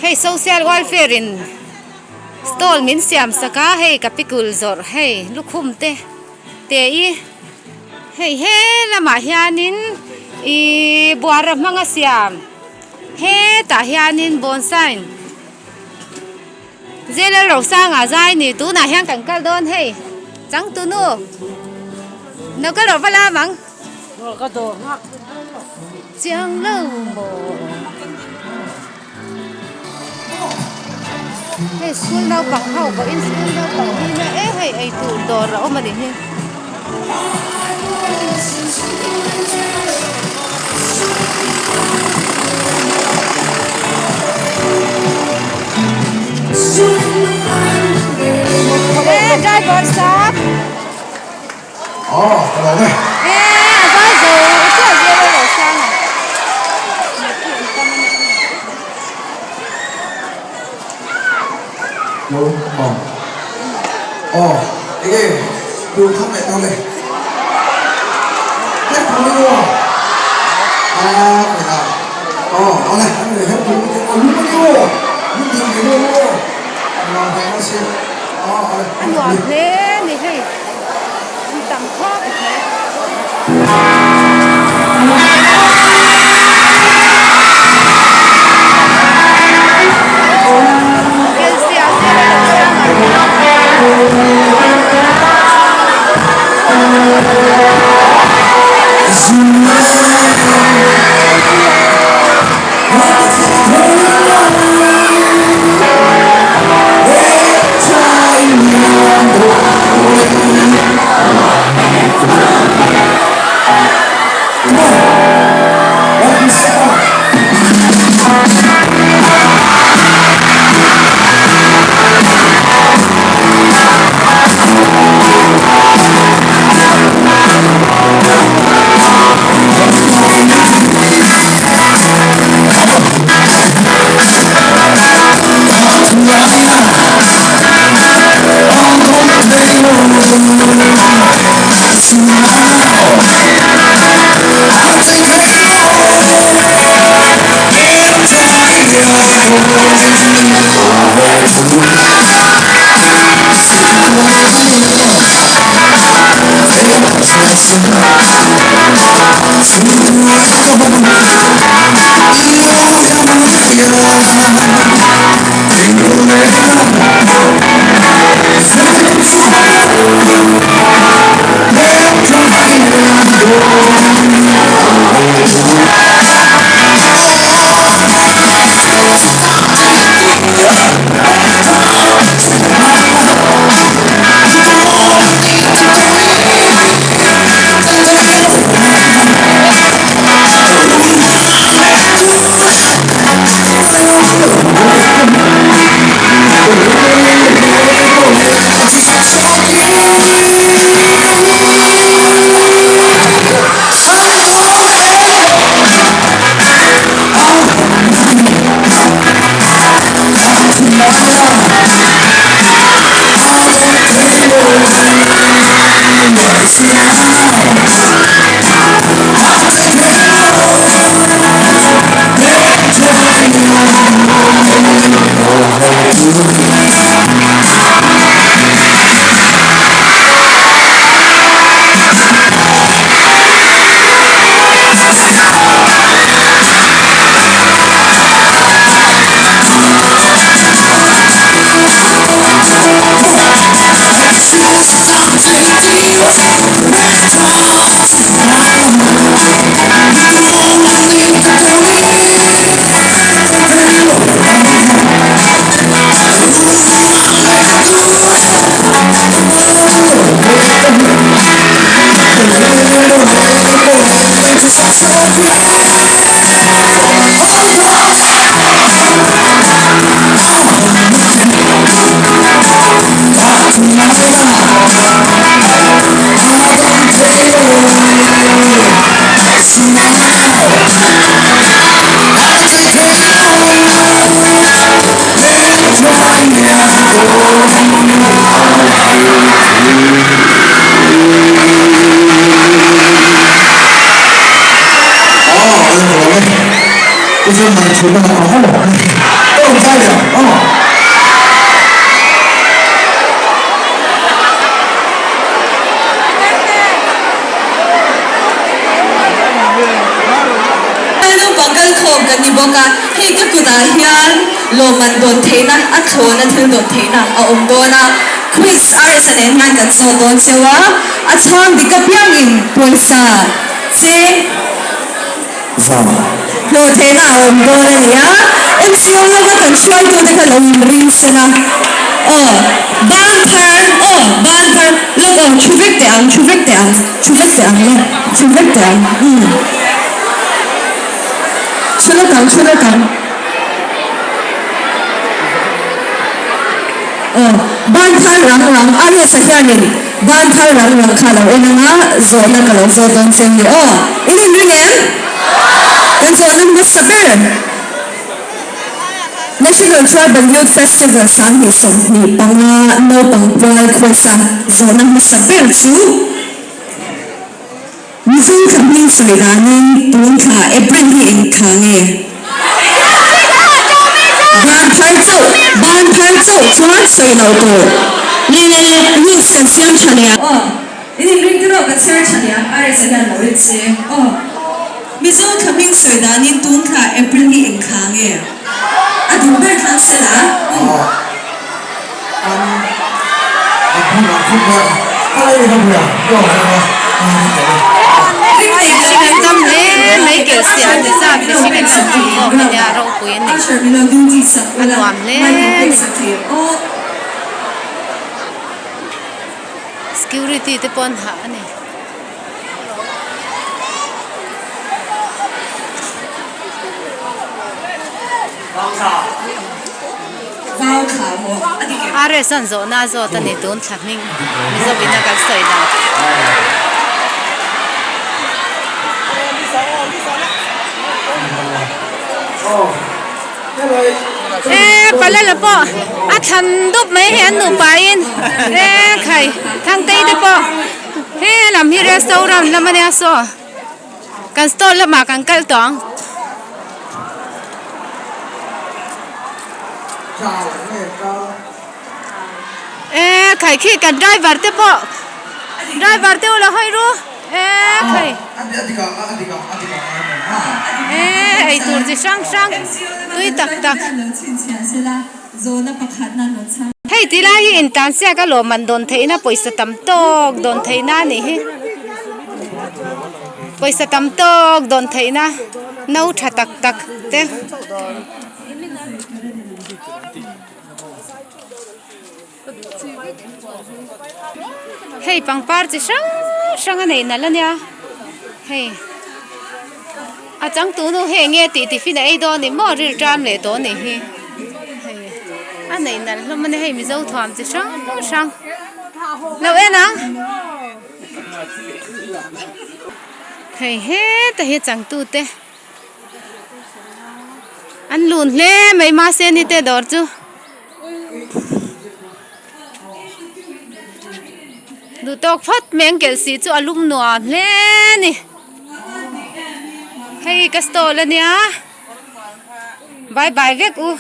Hei social welfare in stall min siam sak a hei ka pikul zawrh hei lukhum te te i hei he lamah hianin ihh buara hmanga siam hetah hianin bonsai Zela Rosanga zai ni tunah hian kan kal dawn hei changtunu no ka lo va lam ang chiang lo maw hei school naupang ho pawhin school naupang hi na e hei eitur dawr a awm a ni hi. E driver sap Oh, ka lo e. E a zai zo chiah zel a lo sang a. Lo maw? Aw, enge tur tham leh dawn e. Hep tur ni maw? A ka la. Aw, awle, ani hep tur ni aw, lung ani aw, lung dik ve dawn aw. Nuam ve maw sia. Aw, awle. A nuam hle ni hei, an tam khawp mai. rawn zai leh ang aw. Naupang kalkhawm kan ni bawk a, hei ka kutah hian lawmman dawn theihna, a thlawna thil dawn theihna a awm dawn a, quiz RSA nen hian kan zawt dawn cheu a, a chhang dik apiangin pawisa cheng Zam. Hlawh theihna a awm dawn a ni a, MCO lama kan hruaitute kha lo inring sen a, aw ban thar, aw ban thar, lawk aw thu vek teh ang, thu vek teh ang, thu vek teh ang le, thu vek teh ang, umm. Thu lawk ang, thu lawk ang. Aw ban thar rang rang, RS-a hianin ban thar rang rang kha lo en ang a, zawhna ka lo zawt dawn che ni aw. In inring em? Kan zawhna hmasa ber National Tribal Youth Festival 2025 naupang pual khuasa zawhna hmasa ber chu Mizo thla hming sawi danin tun thla April hi eng thla nge? Ban thar chauh, ban thar chauh chuan sawi loh tur. Le le, rules kan siam tha leh ang. Aw, in inring te rawh ka chhiar tha leh ang, RS a hian lo en che. Aw, Mizo thla hming sawi danin tun thla April hi eng thla nge? A duh ber thlang se la. Aw, an an hmun ang khawp mai a, ka lei leh ka bia, ka awm zawk a, a ni ta le. Mihring an tam hle mai kelsiah ti zat mihring an lo pung khawm a nia ropui a ni a nuam hle a ni. Security te pawh an hah a ni. RS an zawhna a zawt a ni tun thla hming Mizo in a kan sawi dan. E pala la pawh a thlan dup mai hei an nupa in e khai Thangtei te pawh he lam hi restaurant lam a nia saw kan stall lamah kan kal tawh ang. E khai khi kan driver te pawh driver te u lo hawi ru e khai. E eitur chi hrang hrang tui tak tak. Hei ti lai hi intansiak a lawmman dawn theihna pawisa tam tawk dawn theihna a nih hi pawisa tam tawk dawn theihna no tha tak tak te. Hei pangpar chi hrang hrang a nei nalh a nia hei a changtu nu hei enge tih tiffin a ei dawn ni maw ril ṭam leh tawh a nih hi hei a nei nalh hlawm a nia hei mizo thuam chi hrang hrang lo en ang hei heta hi a changtu te. An lun hle mai mahse ni te dawr chu duh tawk phawt mai an kelh si chu a lum nuam hle a ni hei ka stall a nia bye bye vek u.